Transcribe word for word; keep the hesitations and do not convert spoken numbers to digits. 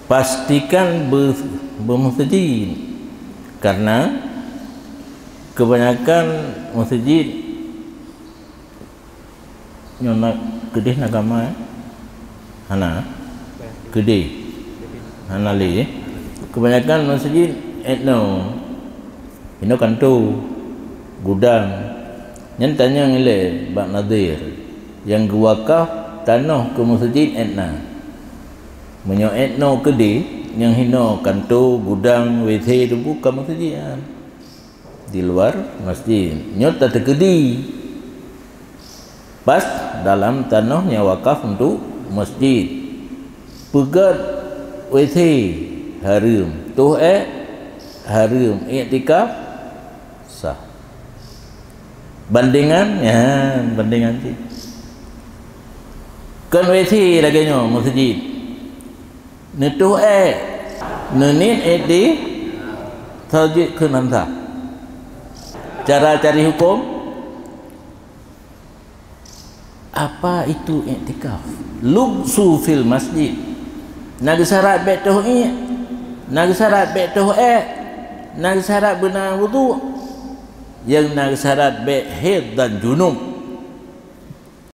Pastikan be-, beumeuseujid, karena kebanyakan meuseujid nyoe na keudeh na kama, eh? Hana. Keudeh. Hana lé, eh? Kebanyakan meuseujid inoe, inoe kanto, gudang. Nyan tanyong ilée bak nadhir nyang geuwakaf tanoh keu meuseujid inoe. Meunyoe inoe keudeh, nyang hinoe kanto, gudang, W C, teupeu ka meuseujid nyan di luar masjid. Nyoe tateukeudi pas dalam tanoh nyang wakaf untuk masjid. Peugét W C hareuem, toh ék hareuem, iktikaf sah. Bandengan, ya, bandengan cit. Kon W C lagée nyoe meuseujid. Neutoh ék, neuniet ék di saujid keu nan sah. Cara cari huköm, apa itu iktikaf? Lubsu fil masjid. Na geusyarat bék toh iek, na geusyarat bék toh ék, na geusyarat beuna wudhu, nyang na geusyarat bék haid dan junub.